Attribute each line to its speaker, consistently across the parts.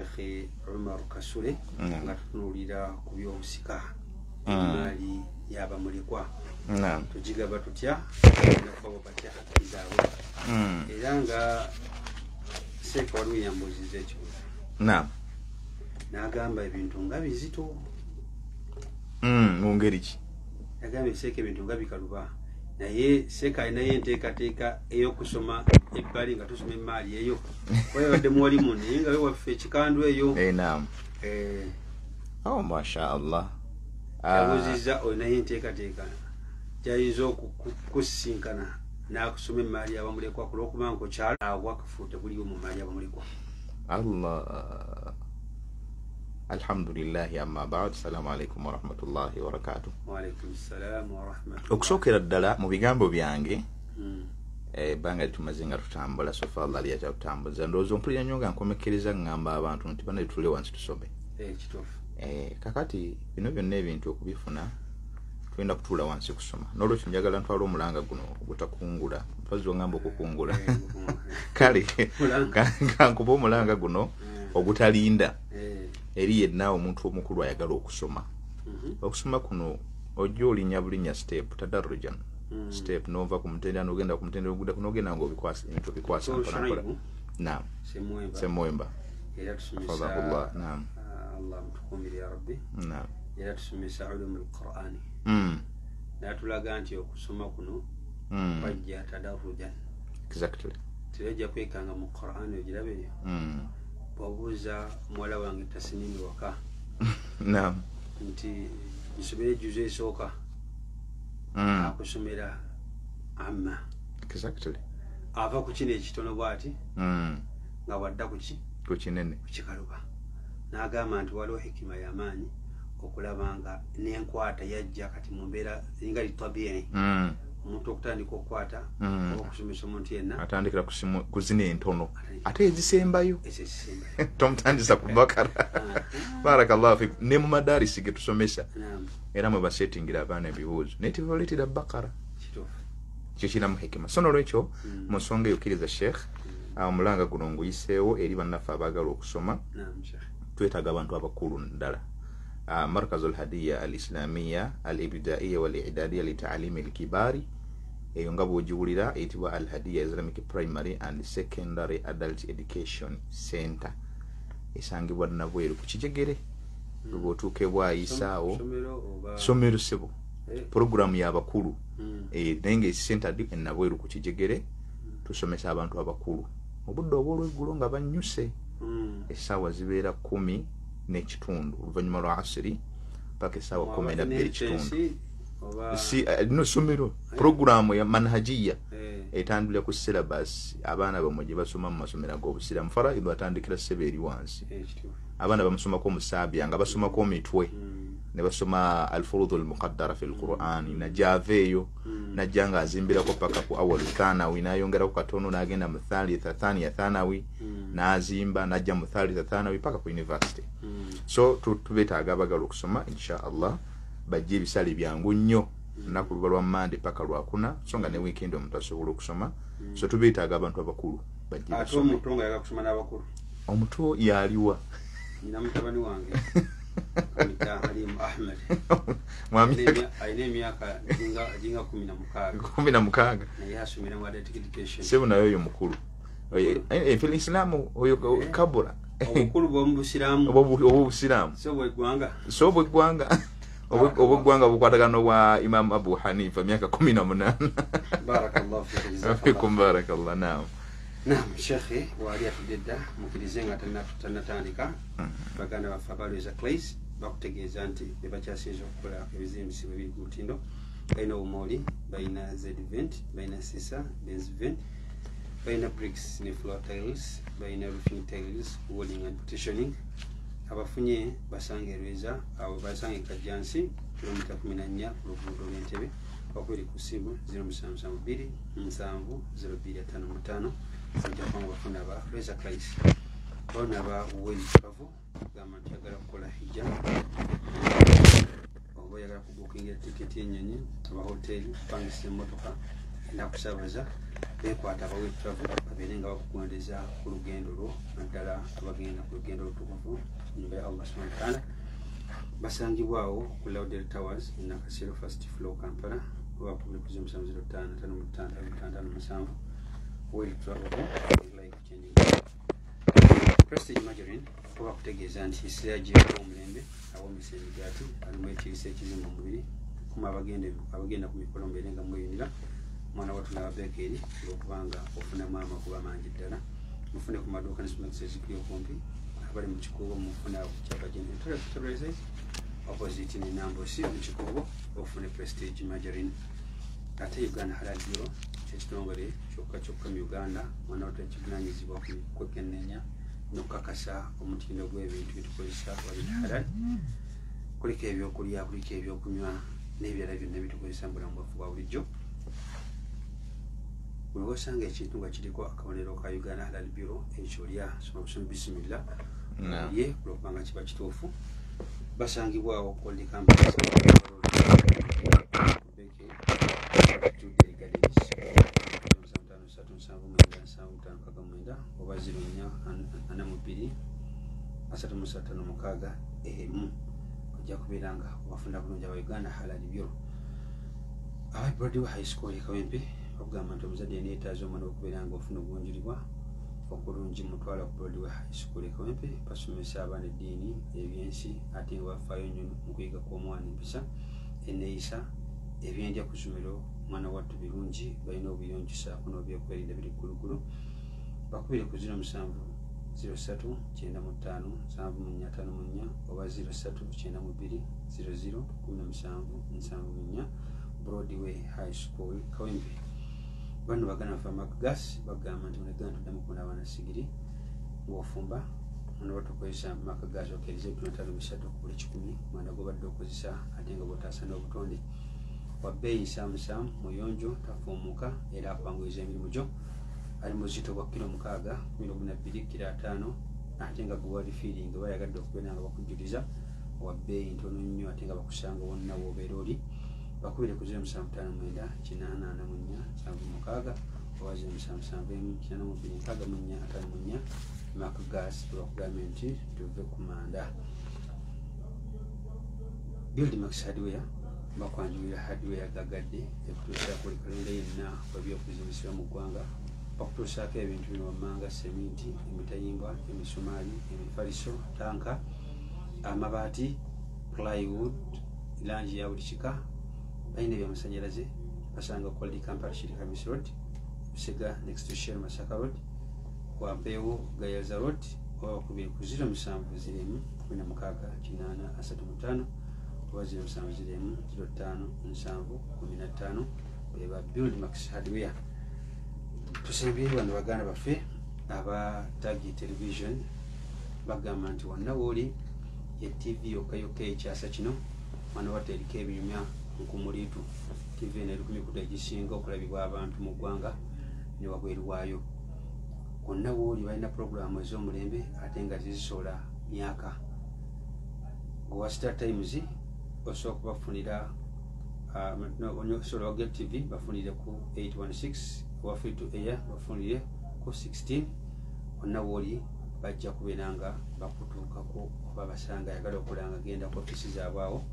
Speaker 1: Sheikh Umar Kasule nga tutunuulira ku by'obusika emmaali y'abamulekwa. Tugigaba tutya nakubawa batya haki zaabwe. Era nga Sheikh waliwo yambuuzizza ekibuuzo. N'agamba ebintu nga bizito.
Speaker 2: Mu ngeri ki?
Speaker 1: Yagambye Sheikh ebintu nga bikaluba, naye Sheikh alinayo enteekateeka ey'okusoma ebbali nga tusoma emmaali eyo. Wayabadde muwalimu naye nga we waffe ekikandu eyo.
Speaker 2: Naam. Oh, masha Allah.
Speaker 1: Yabuuzizza olinayo enteekateeka gy'ayinza okukusinkana n'akusoma emmaali y'abamulekwa ku lw'okuba nko kyalo wakafu tebuliwo mu mmaali y'abamulekwa.
Speaker 2: Allah. Alhamdulillahi, amma ba'd. Assalamu alaikum warahmatullahi wabarakatuh.
Speaker 1: Wa alaikum salam wa rahmatullahi.
Speaker 2: Okusookera ddala mu bigambo byange, ebbanga litumaze nga tutambula, sofa Allah lyakyatutambuza, ndowooza ompulira nnyo nga nkomekkereza ngamba abantu nti bana tutule wansi tusome.
Speaker 1: Kituufu.
Speaker 2: Kakati bino byonna ebintu okubifuna tugenda kutuula wansi kusoma. N'olwekyo njagala ntwale omulanga guno ogutakungula, mpazi ongamba okukungula. Kale kankuba omulanga guno ogutalinda eri yenna omuntu omukulu ayagala okusoma. Okusoma kuno ojja olinnya bulinnya step tadarrujan. Step nova ku mutendera n'ogenda ku mutendera oguddako n'ogenda ng'obikwasa ebintu obikwasa mpola mpola. Naam. Semwemba.
Speaker 1: Era tusomesa
Speaker 2: Naam.
Speaker 1: Allah mutukuumire ya Rabbi.
Speaker 2: Naam.
Speaker 1: Era tusomesa ulumul Qur'ani. N'atulaga nti okusoma kuno kwajja tadarrujan.
Speaker 2: Exactly.
Speaker 1: Tewajja kwekanga mu Qur'ani ogirabe eyo. Bw'obuuza muwala wange Tasnimi waka.
Speaker 2: Naam.
Speaker 1: Nti nsomera ejjuzo esooka. Akusomera amma.
Speaker 2: Exactly.
Speaker 1: Ava ku kino ekitono bw'ati. Nga wadda ku ki?
Speaker 2: Ku kinene.
Speaker 1: Ku kikaluba. N'agamba nti waliwo hikima y'amaanyi okulaba nga n'enkwata yajja kati mu mbeera eringa litabi'i. Omuntu okutandika okukwata oba okusomesa omuntu yenna
Speaker 2: atandikira ku zino entono ate ezisembayo. Tomutandisa ku Bakara. Barakallahu fik. Ne mu madarisi ge tusomesa era mwe basetingira abaana ebibuuzo naye tebabaleetera Bakara. Kyo kirina hikima. So n'olwekyo mu nsonga eyo kkiriza Sheikh, omulanga guno nguyiseewo eri bannaffe abaagala okusoma. Twetaaga abantu abakulu ddala. Markazul Hadiya al-Islamiyya al-Ibtidaiya wal-I'dadiyya li ta'alimi al-kibari, eyo nga bw'ogiwulira eyitibwa Al Hadiya Islamic Primary and Secondary Adult Education Center, esangibwa Nabweru ku Kijegere. Lwe bw'otuuka ebwayisaawo somero sebo programu y'abakulu, naye nga centered e Nabweru ku Kijegere. Tusomesa abantu abakulu mu budde obw'olweggulo nga bannyuse. Essaawa zibeera 10:15 oluvannyuma lwa asiri paka essaawa 12:15. Si no somero programu ya manhajiya etandulira ku syllabus abaana bamwe gye basoma mu masomero ag'obusiraamu. Faraidu atandikira ssebe eri wansi, abaana bamusomako musaabya nga basomako mitwe ne basoma alfurudhu almuqaddara fi alqur'ani, najaaveeyo najja nga azimbirako paka ku awal thanawi, n'ayongerako katono n'agenda mu thalitha thaniya thanawi, n'azimba n'ajja mu thalitha thanawi paka ku university. So tubeetaaga abagala okusoma insha Allah bajje ebisale byangu nnyo, lunaku luba lwa Mande paka Lwakuna, so nga ne weekend omuntu asobola okusoma. So tubeetaaga abantu abakulu bajje basome.
Speaker 1: Ate omuto nga ayagala kusoma n'abakulu?
Speaker 2: Omuto yaliwa?
Speaker 1: Nina mutabani wange Halim Ahmed. Alina emyaka ginga 16.
Speaker 2: 16.
Speaker 1: Naye asomera mu adult education.
Speaker 2: Sebo naye oyo mukulu. Fil Islamu oyo kabura.
Speaker 1: Obukulu bw'omu Busiraamu.
Speaker 2: Obusiraamu.
Speaker 1: So bw'eggwanga.
Speaker 2: So bw'eggwanga. Obw'eggwanga bukwatagana wa Imam Abu Hanifa myaka 18.
Speaker 1: Barakallahu fikum.
Speaker 2: Fikum barakallah. Naam.
Speaker 1: Naam, Sheikh wali atudde dda, mukkirize nga tannatandika. Baganda baffe abalweza Clays bakutegeeza nti be bakyasinze okukola ebizimbisibwa ebiri ku mutindo. Balina obumooli, balina Zvent, balina sisa, Benzvent, balina bricks ne floor tiles, balina roofing tiles, walling and partitioning. Abafunye basanga erweza, abo basanga Kajjansi kilomita 14 ku luguudo lw'Entebbe, bakubiri ku ssimu 0772 7 0255. Ojja kubanga bafuna aba Rweza Clays. Bona aba Well Travel gamba nti oyagala kukola hijja oba oyagala kubuukingira tiketi y'ennyonyi, aba hoteri, kupangisa emmotoka enakusaabaza, Bekwata abawe travel babeere nga bakugondeza ku lugendo lwo, naddala abagenda ku lugendo olutukuvu nyumba ya Allah subhanahu wa ta'ala. Basangibwawo ku Laudel Towers e Nakasero first floor Kampala, oba kubiri ku 0705 55 55 7. Well Travel, life changing. Prestige Margarine oba kutegeeza nti siragyeko omulembe awomesa emigaati, alimu ekiriisa ekizimba omubiri, kuma abagenda ku mikolo mbeere nga mweyunira. Mwana wattu n'ababekeeri olwokubanga ofunamu amagoba mangi ddala. Mufune ku maduuka ne supermarkets ezikuli okumpi. Abali mu Kikuubo mufune awo ku kyapa Enterprises opposite ne Nambosi mu Kikuubo, ofune Prestige Margarine. Ate Uganda Halal Bureau kyekitongole kyokka kyokka mu Uganda, mwana wattu, ekivunaanyizibwa ku kwekenneenya n'okukakasa omutindo gw'ebintu byetukozesa wabiri halal. Kuliko ebyokulya, kuliko ebyokunywa n'ebirala byonna byetukozesa mu bulamu bwaffe bwa bulijjo. Buli wosanga ekintu nga kiriko akabonero ka Uganda Halal Bureau, ekyo olya, soma busomi bisimillah, olye, olwokubanga kiba kituufu. Basangibwawo Old Campus Beke Jude Gardens, 537797569 oba 0442 336 emu. Ojja kubeera nga obafuna bulungi aba Uganda Halal Bureau. Aba Broadway High School e Kawempe bakugamba nti omuzadde yeneetaaza omwana okubeera nga ofuna obugunjulibwa okulungi, mutwala ku Broadway High School e Kawempe. Basomesa abaana eddiini, ebyensi, ate nga bafaayo nnyo mu kuyiga kw'omwana empisa, enneeyisa, ebyendya ku ssomero. Mwana wattu birungi, balina obuyonjo saako n'obyokwerinda biri ggulugulu. Bakubire ku 07 03 95 74 54 oba 03 92 00 17 74. Broadway High School Kawempe. Bano baganda bafe Macgas bagamba nti munaganda tuddamu kubona abaana sigiri ng'ofumba. Ono batukozesa Macgas, okkiriza ebitono 53 ku buli 100 mwanda gwobadde okozesa, ate nga bw'otaasa n'obutonde. Wa bbeeyi nsaamusaamu, muyonjo, tafuumuka era akwanguyiza emirimu gyo. Ali mu buzito bwa kilo 6, 12, kilo 50, ate nga gwe walifiiringa bayagadde okubeera nga bakujjuliza. Wa bbeeyi ntono nnyo ate nga bakusanga wonna w'obeera oli. Bakubire ku 0759 844 76 oba 0771 82 64 54. Macgas bakugambye nti tuve ku manda. Buildmax Hardware bakwanjulira hardware gagadde ekutuusaako buli kalonda yenna webyokuzimbisibwa mu ggwanga. Bakutuusaako ebintu bino wammanga: seminti, emitayimbwa, emisumaali, emifaliso, tanka, amabaati, plywood, langi ya buli kika. Balina ebyamasanyalaze. Basanga Quality Kampala, Shirika Road, Busega next to Shell, Masaka Road, Wampeewo, Gayaza Road, oba bakubiri ku 07 01 16 8 35 oba 07 01 05 7 15. Beba Buildmax Hardware. Tusembye bano baganda baffe aba Tagi Television. Bagamba nti wonna wooli, ye TV yokka yokka ekyasa kino, mwana watte, eriko ebinyumya nkumuliitu. TV eno eri ku mikutu egisinga okulabibwa abantu mu ggwanga ne wabweru waayo. Wonna wooli balina puroguramu ez'omulembe ate nga tezisola myaka. Owa Star Times osobola okubafunira, sorry, Get TV bafunire ku 816, owa free to air bafunire ku 16. Wonna wooli bajja kubeera nga bakutuukako oba basanga. Ayagala okulanga, genda ku ofisi zaabwe awo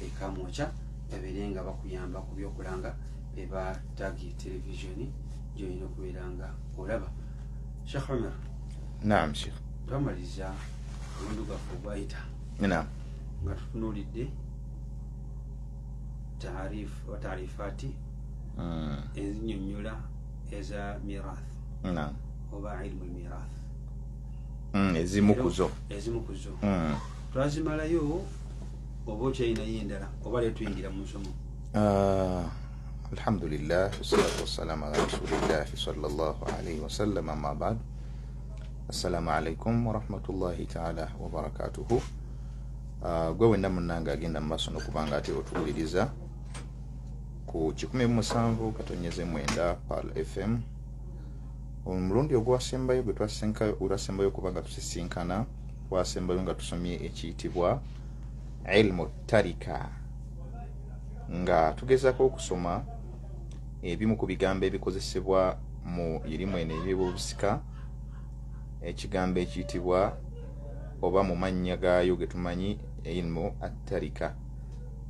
Speaker 1: ekamwokya, babeere nga bakuyamba ku byokulanga. Beba Tagi Television gyolina okubeera nga olaba. Sheikh Umar.
Speaker 2: Naam, Sheikh.
Speaker 1: Twamaliriza omulundi gwaffe ogwayita nga tutunuulidde taarifu oba taarifaati ennyonnyola eza mirath oba ilmu lmirath.
Speaker 2: Ezimu kuzo.
Speaker 1: Ezimu ku zo. Twazimalayo oba okyalinayo endala, oba leero tuyingira mu nsomo?
Speaker 2: Alhamdulillah, wassalatu wassalamu ala rasulillahi sallallahu alaihi wasallam, amma ba'd. Assalamu alaikum warahmatullahi taala wabarakatuhu. Gwe wenna munnange agenda mu maaso n'okubanga ate otuwuliriza ku 107.9 Pearl FM, omulundi ogwasembayo gwe twasembayo okuba nga tusisinkana, twasembayo nga tusomye ekiyitibwa ilmu tarika, nga tugezaako okusoma ebimu ku bigambo ebikozesebwa mu irimu eno ey'ebyobusika, ekigambo ekiyitibwa oba mu mannya gaayo ge tumanyi ilmu attarika,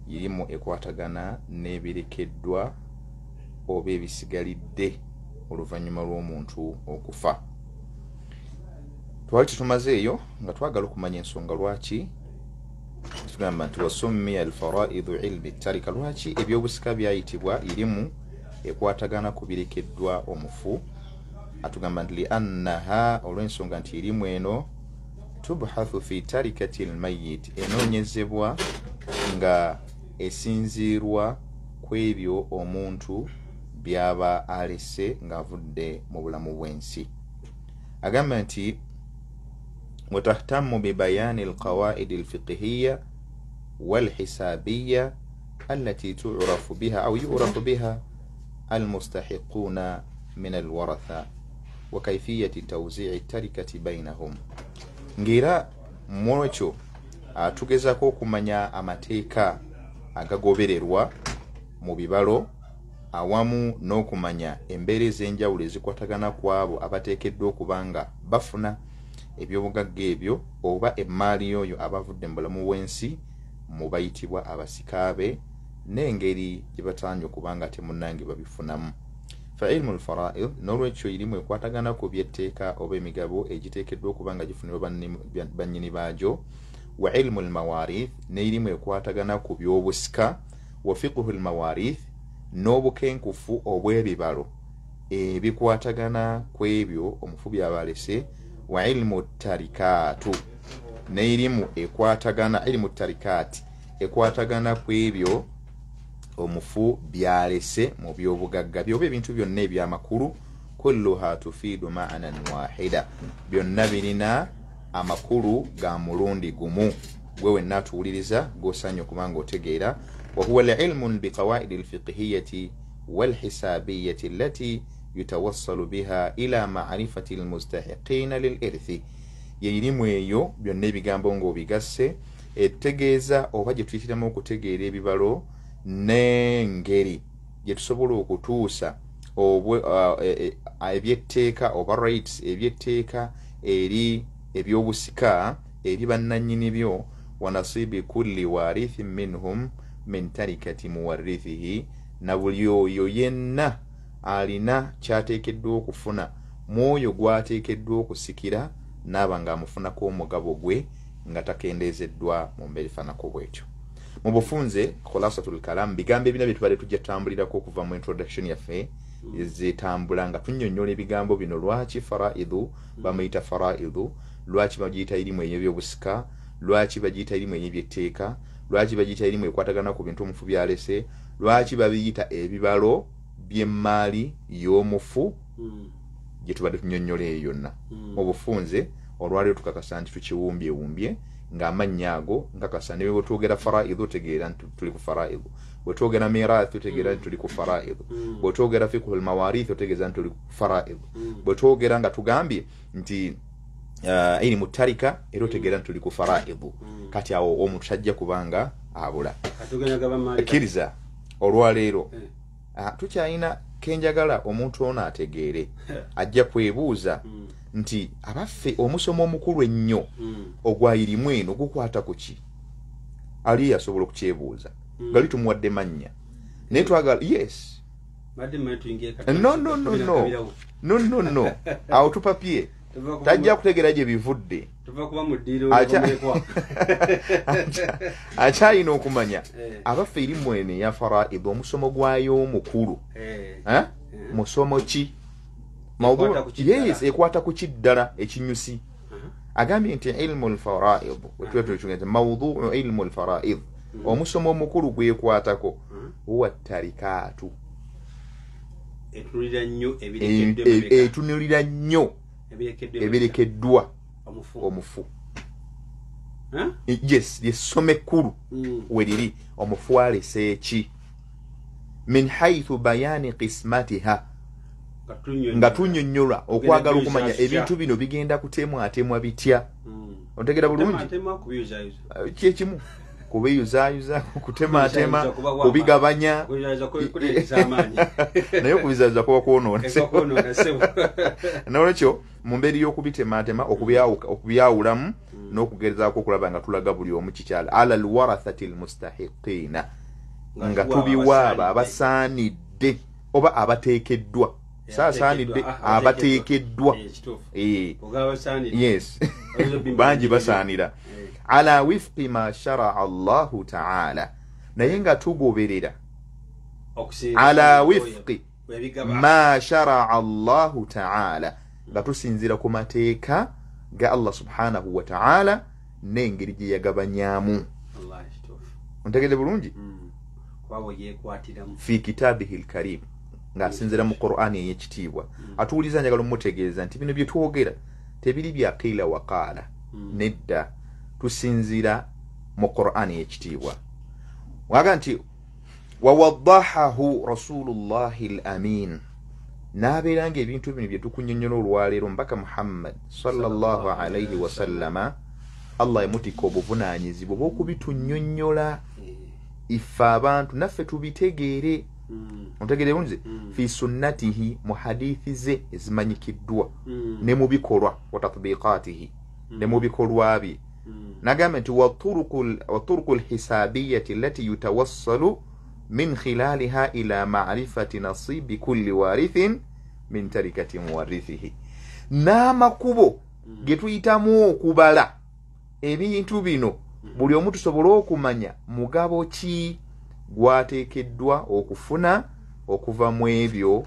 Speaker 2: irimu ekwatagana n'ebirekeddwa oba ebisigalidde oluvannyuma lw'omuntu okufa. Twali tetumazeeyo nga twagala okumanya ensonga lwaki tugamba nti wasummiya alfaraidu ilmi tarika, lwaki ebyobusika byayitibwa irimu ekwatagana ku birekeddwa omufu. Atugamba nti liannaha, olw'ensonga nti irimu eno tubhathu fi tarikati lmayit, enoonyezebwa nga esinziirwa ku ebyo omuntu byaba alese ng'avudde mu bulamu bw'ensi. Agamba nti watahtamu bibayani alqawaidi alfiqhiya walhisabiya allati tu'rafu biha au yu'rafu biha almustahiquna min alwaratha wa kayfiyati tawzi'i tarikati bainahum. Ng'era mwekyo atugezaako okumanya amateeka agagobererwa mu bibalo awamu n'okumanya embeera ez'enjawulo ezikwatagana ku abo abateekeddwa okuba nga bafuna ebyobugagga ebyo oba emmaali y'oyo abavudde mu bulamu bw'ensi mu bayitibwa abasikaabe n'engeri gye bataanye okuba nga temunnange babifunamu. Fa ilmu lfaraid, n'olwekyo irimu ekwatagana ku byetteeka oba emigabo egiteekeddwa okuba nga gifunibwa bannyini baagyo. Wa ilmu lmawarith, n'erimu ekwatagana ku byobusika. Wa fiqhu lmawarith, n'obukenkufu obw'ebibalo ebikwatagana ku ebyo omufu by'aba alese. Wa ilmu tarikaatu, n'erimu ekwatagana ilmu tarikaati ekwatagana ku ebyo omufu byalese mu byobugagga byoba ebintu byonna ebyamakulu. Kulluha tufiidu ma'anan wahida, byonna birina amakulu ga mulundi gumu. Gwe wenna atuwuliriza g'osaanye okuba nga otegeera. Wa huwa alilmu biqawaidi alfiqhiyati walhisabiyati allati yutawassalu biha ila ma'rifati almustahiqina lilirthi, ye irimu eyo byonna ebigambo ng'obigasse etegeeza oba gye tuyitiramu okutegeera ebibalo n'engeri gye tusobola okutuusa ebyetteeka oba rights ebyetteeka eri ebyobusika eri bannannyini byo. Wa nasibi kulli warithin minhum min tarikati muwarithihi, na buli oyo yenna alina kyateekeddwa okufuna mwoyo gwateekeddwa okusikira n'aba ng'amufunako omugabo gwe nga takendeezeddwa mu mbeera efaanako bwetyo. Mu bufunze khulasatul kalam, bigambo ebina bye tubadde tujja tutambulirako okuva mu introduction yaffe zetambula nga tunnyonnyola ebigambo bino, lwaki faraidu bamuyita faraidu, lwaki bagiyita irimu ey'ebyobusika, lwaki bagiyita irimu ey'ebyetteeka, lwaki bagiyita irimu ekwatagana ku bintu omufu byalese, lwaki babiyita ebibalo by'emmaali y'omufu gye tubadde tunnyonnyola eyo yonna. Mu bufunze olwaleero tukakasa nti tukiwumbyewumbye ng'amannya ago nkakasa ne bwe twogera faraidu otegeera nti tuli ku faraidu, bwe twogera mirathi otegeera nti tuli ku faraidu, bwe twogera fiqhu lmawarith otegeeza nti tuli ku faraidu, bwe twogera nga tugambye nti ilimu tarika era otegeera nti tuli ku faraidu. Kati awo omuntu tajja kubanga abula. Kkiriza olwaleero tukyalina kenjagala omuntu ono ategeere, ajja kwebuuza nti abaffe omusomo omukulu ennyo ogwa irimu eno gukwata ku ki? Ali asobola okukyebuuza gali tumuwadde mannya naye twagala yes no no no no no no no awo tupapye tajja kutegeera gye bivudde, akyalina okumanya abaffe irimu eno eya faraid omusomo gwayo omukulu musomo ki? Yes, ekwata ku kiddala ekinyusi. Agambye nti ilmu lfaraid, wetubatukinti mauduu ilmu lfaraid, omusomo omukulu gwekwatako huwa tarikaatu, etunulira nnyo ebirekeddwa omufu. Yes, lyessomo ekkulu weriri omufu alese ki, min haithu bayani qismatiha, nga tunnyonnyola okwagala okumanya ebintu bino bigenda kutemwatemwa bitya. Ontegera bulungi kyekimu. Kubiyuzaayuza, kutematema, kubigabanya. Naye okubizaaza kuba kwonoona. Nolwekyo mu mbeera y'okubitematema, okubyawulamu n'okugezaako okulaba nga tulaga buli omu kikyala ala alwarathati almustahiqina, nga tubiwa abo abasaanidde oba abateekeddwa. Saasaanidde, abateekeddwa. Yes, bangi basaanira. Ala wifqi ma sharaa Allahu taala, naye nga tugoberera ala wifqi ma sharaa Allahu taala, nga tusinziira ku mateeka ga Allah subhanahu wa taala n'engeri gye yagabanyaamu. Ontegedde bulungi? Fi kitabihi lkarim, ng'asinziira mu Qur'ani ey'ekitiibwa. Atuwuliza, njagala omutegeeza nti bino bye twogera tebiri bya qiila wa qaala, nedda, tusinziira mu Qur'ani ey'ekitiibwa. Waga nti wawaddahahu rasulullahi l amin, n'abeera nga ebintu bino bye tukunnyonnyola olwaleero mbaka Muhammad sallallahu alaihi wasallama, Allah yamutikka obuvunaanyizibwa bw'okubitunnyonnyola ife abantu naffe tubitegeere. Ontegeere bulungi? Fi sunnatihi, mu hadithi ze ezimanyikiddwa, ne mu bikolwa, wa tatbiqatihi, ne mu bikolwa bye. Nagamba nti waturuku lhisabiyati allati yutawassalu min khilaliha ila marifati nasibi kulli warithin min tarikati muwarithihi, n'amakubo ge tuyitamu okubala ebintu bino buli omu tusobole okumanya mugabo ki gwateekeddwa okufuna okuva mu ebyo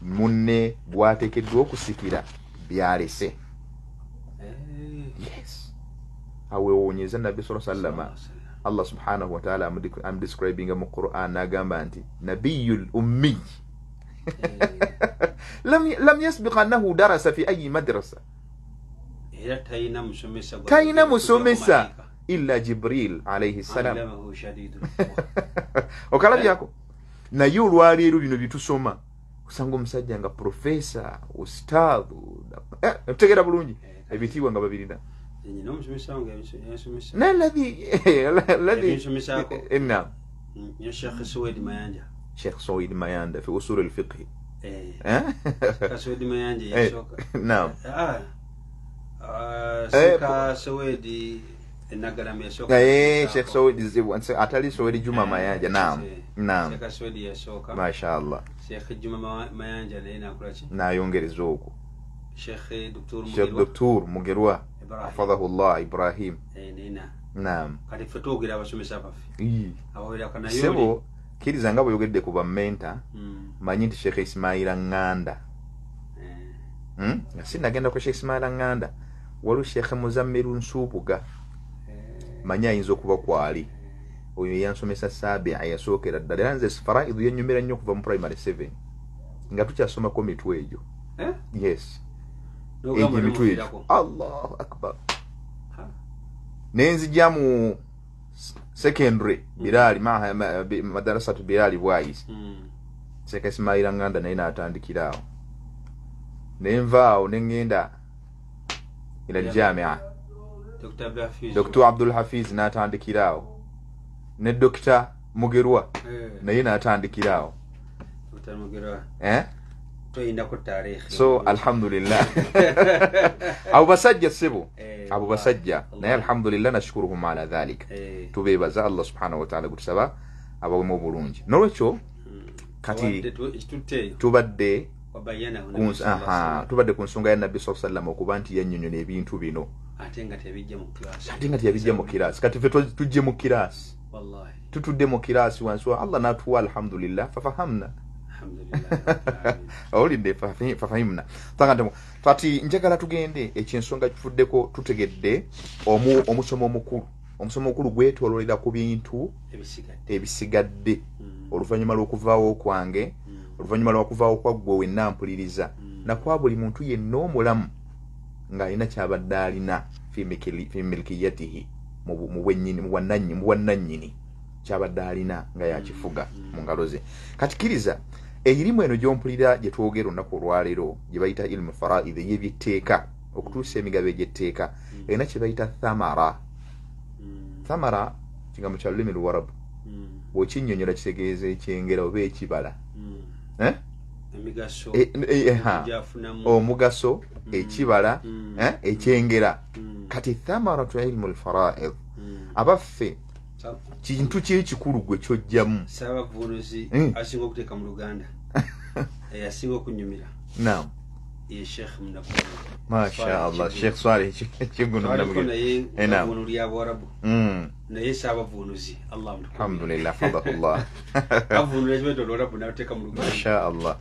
Speaker 2: munne gwateekeddwa okusikira byalese. Yes, awewonyeza Nabbi sa sallama, Allah subhanahu wa taala amudescribinga mu Quran n'agamba nti nabiyul ummiy lam yasbiq annahu darasa fi ayi madrasa,
Speaker 1: era talina musomesa,
Speaker 2: talina musomesa illa Jibril alayhi salam. Okalabyako? Naye olwaleero bino byetusoma osanga omusajja nga profesa, ustaadhu, otegeera bulungi, ebitiibwa nga babirina.
Speaker 1: N'omusomesa wange yansomesa.
Speaker 2: Nalladhi
Speaker 1: Yansomesako.
Speaker 2: Naam.
Speaker 1: Ye Sheikh Suwaid Mayanja.
Speaker 2: Sheikh Suwaid Mayanda fi usul alfiqhi.
Speaker 1: Sheikh Suwaid Mayanja yasooka.
Speaker 2: Naam.
Speaker 1: Sheikh Suwaid Nagalama yasooka.
Speaker 2: Sheikh Suwaid atali Suwaid Juma Mayanja. Naam. Naam.
Speaker 1: Sheikh Suwaid yasooka.
Speaker 2: Mashaallah.
Speaker 1: Sheikh Juma Mayanja naye nakola ki?
Speaker 2: Nayongereza okwo.
Speaker 1: Sheikh Dr.
Speaker 2: Sheikh Dr. Mugerwa hafadhahu Allah Ibrahim.
Speaker 1: Nina.
Speaker 2: Naam.
Speaker 1: Kati ffe twogera abasomesa baffe. Abawerako naye.
Speaker 2: Sebo kkiriza nga bw'oyogedde ku bammenta, manyi nti Sheikh Ismaila Nganda. Nga sinnagenda ku Sheikh Ismaila Nganda, waliwo Sheikh Muzammiru Nsubuga. Manyi ayinza okuba kwali. Oyo yansomesa Sabi'a yasookera ddala. Era nze faraidu yennyumira nnyo okuva mu primary 7. Nga tukyasomako mitwe egyo. Yes. Egyo emitwe egyo. Allahu akbar. Nenzija mu secondary Bilali madarasatu Bilali Bwayisi. Sheikh Ismaila Nganda naye n'atandikira awo. Ne nva awo ne ŋŋenda ila jamia. Dr. Abdul Hafiz n'atandikira awo. Ne Dr. Mugerwa naye n'atandikira awo.
Speaker 1: Dr. Mugerwa.
Speaker 2: So alhamdulillah. Abo basajja ssebo, abo basajja naye alhamdulillah nashukuruhum ala dhalik. Tubeebaza Allah subhanahu wa taala gutusaba abawemu obulungi. Nolwekyo kati tubadde ku nsonga ya Nabbi sallallahu alaihi wasallam okuba nti yannyonnyola ebintu bino
Speaker 1: ate nga tebijja mu class,
Speaker 2: ate nga tebijja mu class. Kati ffe tujje mu class,
Speaker 1: wallahi
Speaker 2: tutudde mu class wansi wa Allah n'atuwa alhamdulillah fafahamna. Awulidde fafahimna. Kati njagala tugende ekyensonga kifuddeko, tutegedde omusomo omukulu. Omusomo omukulu gwetoololera ku bintu ebisigadde oluvannyuma lw'okuvaawo kwange, oluvannyuma lw'okuvaawo kwa ggwe wenna mpuliriza, nakwa buli muntu yenna omulamu ng'alina ky'abadde alina fi milkiyatihi, mu bwannannyini ky'abadde alina nga yakifuga mu ngalo ze. Kati kkiriza erimu eno gy'ompulira gye twogera olunaku olwaleero gye bayita ilmu faraid, ey'ebyetteeka, okutuusa emigabo egy'etteeka, erina kye bayita thamara. Thamara Kigambo kya lulimi Luwarabu. Bw'okinnyonnyola kitegeeza ekyengera oba ekibala.
Speaker 1: Emigaso
Speaker 2: omugaso, ekibala, ekyengera. Kati thamaratu ilmu lfaraid, abaffe kintu ki ekikulu gwe kyojjamu?
Speaker 1: Ssaabavvuunuzi asinga okuteeka mu Luganda, asinga okunyumira.
Speaker 2: Naam.
Speaker 1: Ye Sheikh Munabulo.
Speaker 2: Masha Allah, Sheikh Swaleh Kiggundu
Speaker 1: Munabulo. Naye avvuunula lya Buwarabu. Naye ssaabavvuunuzi, Allah amutukuumire.
Speaker 2: Alhamdulillah, fadhakullah.
Speaker 1: Avvuunula ekibeeto Oluwarabu n'aluteeka mu Luganda.
Speaker 2: Masha Allah.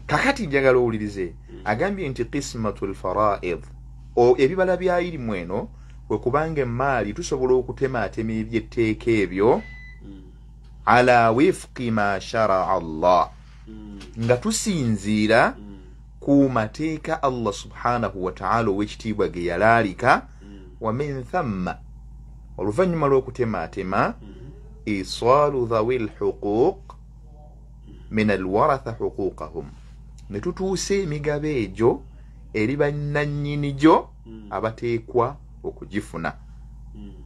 Speaker 2: Kakati njagala owulirize. Agambye nti qismatul faraid, ebibala bya irimu eno kwe kubanga emmaali tusobola okutematema ebyetteeka ebyo ala wifqi ma sharaa Allah, nga tusinziira ku mateeka Allah subhanahu wa ta'ala ow'ekitiibwa ge yalaalika. Wa min thamma, oluvannyuma lw'okutematema, isaalu dhawil huquq min alwaratha huquqahum, ne tutuusa emigabo egyo eri bannannyini gyo abateekwa okugifuna.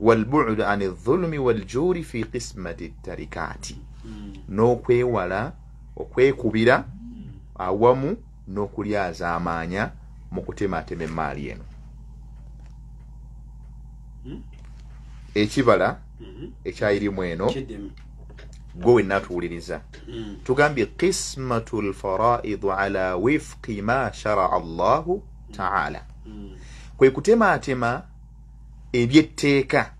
Speaker 2: Walbu'du an adh-dhulmi waljuri fi qismati tarikati, n'okwewala okwekubira awamu n'okulyaza amaanya mu kutematema emmaali eno. Ekibala ekyayirimu eno gwe wenna tuwuliriza, tugambye qismatul faraid ala wifqi ma sharaa Allahu ta'ala, kwe kutematema ebyetteeka,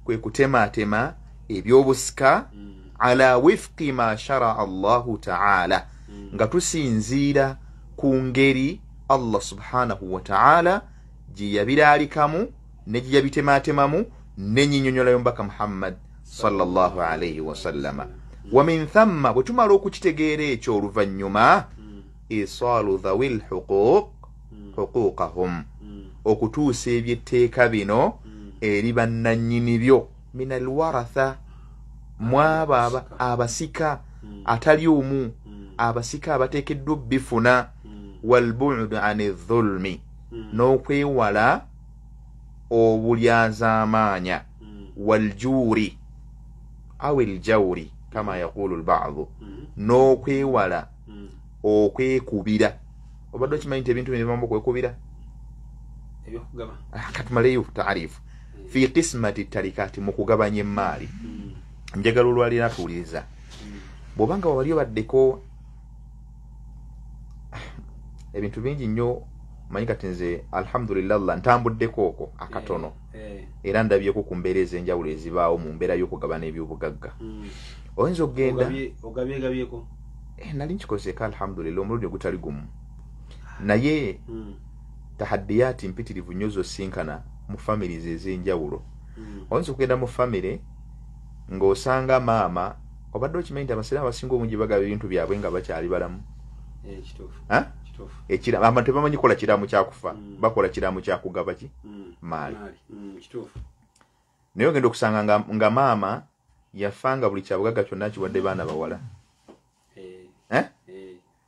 Speaker 2: kwe kutematema ebyobusika ala wifqi ma sharaa Allahu ta'ala, nga tusinziira ku ngeri Allah subhanahu wa ta'ala gye yabiraalikamu ne gye yabitematemamu n'ennyinyonnyolayo Mbaka Muhammad sallallahu alayhi wasallama. Wa min thamma, bwe tumala okukitegeera ekyo oluvannyuma, isaalu dhawil huquq huquqahum, okutuusa ebyetteeka bino eri bannannyini byo, min alwaratha, mwabo abasika atali omu, abasika abateekeddwa bifuna, walbu'du ani dhulmi, n'okwewala obulyazaamaanya, waljuri aw aljawri kama yaqulu alba'du, n'okwewala okwekubira. Obadde okimanyi nti ebintu bino bivamu okwekubira?
Speaker 1: Ebyokugaba.
Speaker 2: Katumaleyo taarifu fi qismati tarikati, mu kugabanya emmaali. Njagala olwaliro atuwuliriza, bw'obanga wali obaddeko ebintu bingi nnyo, manyi kati nze alhamdulillah Allah ntambuddeko okwo akatono, era ndabyeko ku mbeera ez'enjawulo ezibaawo mu mbeera y'okugabana ebyobugagga. Oyinza okugenda
Speaker 1: ogabyegabyeko?
Speaker 2: Nali nkikozeeko alhamdulillah omulundi ogutali gumu, naye tahaddiyaati mpitirivu nnyo zosinkana mu families ez'enjawulo. Oyinza okugenda mu famire ng'osanga maama, obadde okimanyi nti abasiraamu abasinga obungi bagaba ebintu byabwe nga bakyali balamu? Abantu tebamanyi kukola kiramu kyakufa, bakola kiramu kyakugaba ki maali. Naye ogenda okusanga nga maama yafa nga buli kyabugagga kyonna kiwadde baana bawala,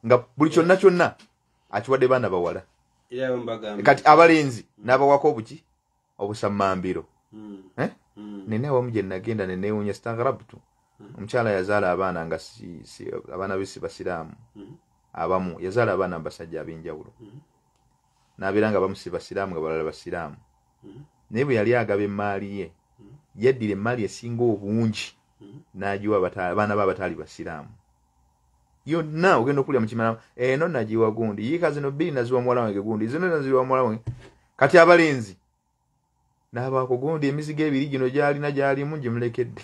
Speaker 2: nga buli kyonna kyonna akiwadde baana bawala. Kati abalenzi n'abawako obuki obusammambiro. Nina awamu gye nagenda ne neewuunya, stagrabtu, omukyala yazaala abaana nga abaana be si basiraamu, abamu yazaala abaana basajja ab'enjawulo, n'abeera nga bamu si basiraamu nga balala basiraamu. Naye bwe yali agaba emmaali ye, yaddira emmaali esinga obungi n'agiwa abaana be abataali basiraamu yonna. Ogenda okulya mu kimala, eno nagiwa gundi, yiika zino bbiri naziwa muwala wange gundi, zino naziwa muwala wange. Kati abalenzi n'abaako gundi emizigo ebiri gino gy'alina gy'alimu gimulekedde,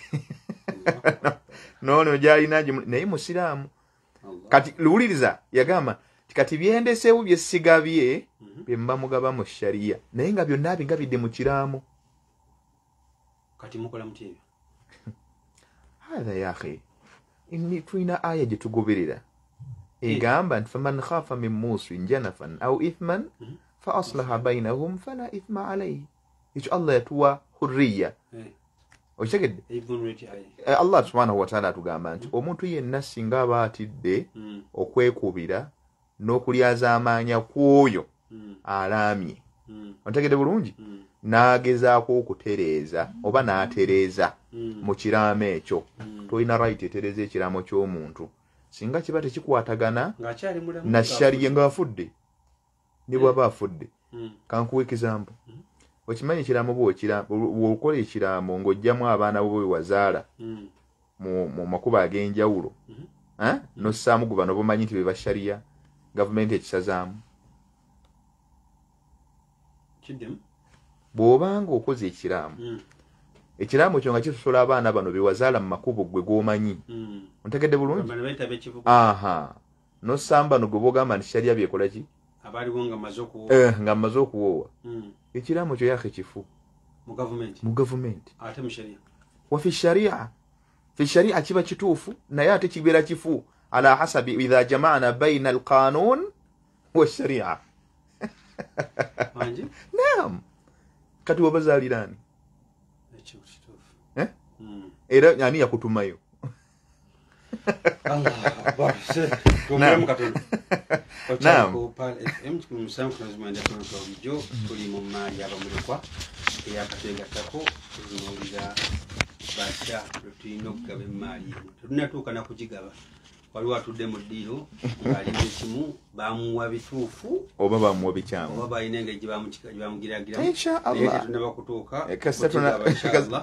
Speaker 2: noono gy'alina naye musiraamu. Kati luwuliriza, yagamba kati byendeseewo bye sigabye bye mba mugaba mu sharia, naye nga byonna abigabidde mu kiraamo.
Speaker 1: Kati mukola mutya ebyo?
Speaker 2: Hatha ya akhi, inni tulina aya gye tugoberera egamba nti faman khafa min musin janafan aw ithman fa aslaha bainahum fala ithma alayhi. Ekyo Allah yatuwa hurriya. Okitegedde? Allah subhanahu wa ta'ala atugamba nti omuntu yenna singa aba atidde okwekubira n'okulyaza amaanya kw'oyo alaamye. Ontegedde bulungi? N'agezaako okutereeza oba n'atereeza mu kiraamo ekyo. Tolina right etereeza ekiraamo ky'omuntu singa kiba tekikwatagana na sharia ng'afudde, ne bw'aba afudde. Kankuwa example. Okimanyi ekiraamo bw'okola ekiraamo ng'oggyamu abaana bo be wazaala mu makubo ag'enjawulo, nossaamu gu bano bomanyi nti be ba sharia, gavumenti ekisazaamu. Bw'obanga okoze ekiraamo, ekiraamo kyo nga kisosola abaana bano be wazaala mu makubo gwe g'omanyi, ontegedde bulungi? Aha, nossaamu bano gwe bw'ogamba nti sharia byekola ki, nga mmaze okuwoowa, ekiraamo kyo yake kifu mu gavumenti. Wafi sharia, fi sharia kiba kituufu, naye ate kibeera kifu ala hasabi idha jama'na baina alqanun wa sharia. Naam. Kati wabazaalirani era ani yakutumayo?
Speaker 1: Tuli mu mmaali y'abamulekwa eyakatwegattako, tutunuulira batya lwe tulina okugaba emmaali eno. Tetunnatuuka na kugigaba, waliwo atudde mu ddiiro ng'alina ekimu, bamuwa bituufu
Speaker 2: oba bamuwa bikyamu
Speaker 1: oba balina engeri gye bamugiragiramu, naye tetunnaba kutuuka.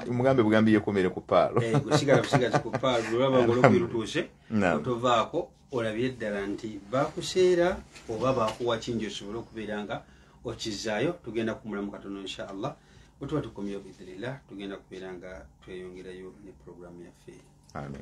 Speaker 2: Mugambe bugambi yeekomere ku paalo,
Speaker 1: gusigala busigazi ku paalo. Lwolaba ng'olwokubi lutuuse otovaako, olabye ddala nti bakuseera oba bakuwa kingi osobole okubeera nga okizaayo. Tugenda kukumulamu katono insha Allah, bwe tuba tukomyewo biidhnillah tugenda kubeera nga tweyongerayo ne puroguramu yaffe.
Speaker 2: Amen.